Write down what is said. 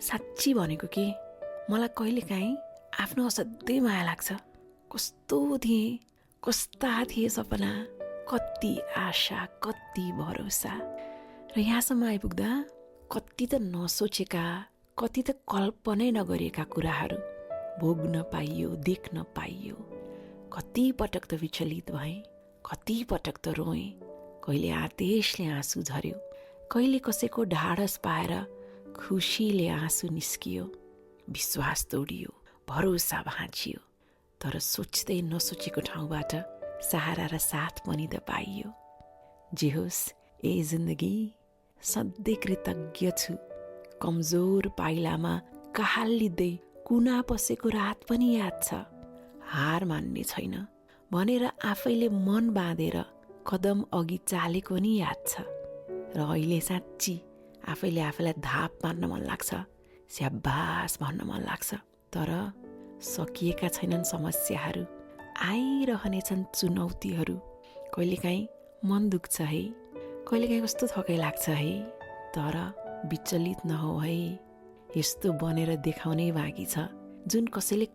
साँच्ची भनेको के मलाई कहिलेकाहीँ आफ्नो असाध्यै माया लाग्छ। कस्तो थिएँ, कस्ता थिए सपना, कति आशा, कति भरोसा। र यहाँसम्म आइपुग्दा कति त नसोचेका, कति त कल्पनै नगरिएका कुराहरू भोग्न पाइयो, देख्न पाइयो। कति पटक त विचलित भएँ, कति पटक त रोएँ, कहिले आदेशले आँसु झर्यो, कहिले कसैको ढाडस पाएर खुसीले आँसु निस्कियो, विश्वास तोडियो, भरोसा भाँचियो। तर सोच्दै नसोचेको ठाउँबाट सहारा र साथ पनि त पाइयो। जे होस्, ए जिन्दगी सधैँ कृतज्ञ छु। कमजोर पाइलामा कहालिँदै कुना पसेको रात पनि याद छ। हार मान्ने छैन भनेर आफैले मन बाँधेर कदम अघि चालेको नि याद छ। र अहिले साँच्ची आफैले आफैलाई धाप मान्न मन लाग्छ, स्याबास भन्न मन लाग्छ। तर सकिएका छैनन् समस्याहरू, आइरहनेछन् चुनौतीहरू। कहिलेकाहीँ मन दुख्छ है, कहिलेकाहीँ कस्तो थकाइ लाग्छ है। तर विचलित नहौ है, यस्तो बनेर देखाउनै बाँकी छ जुन कसैले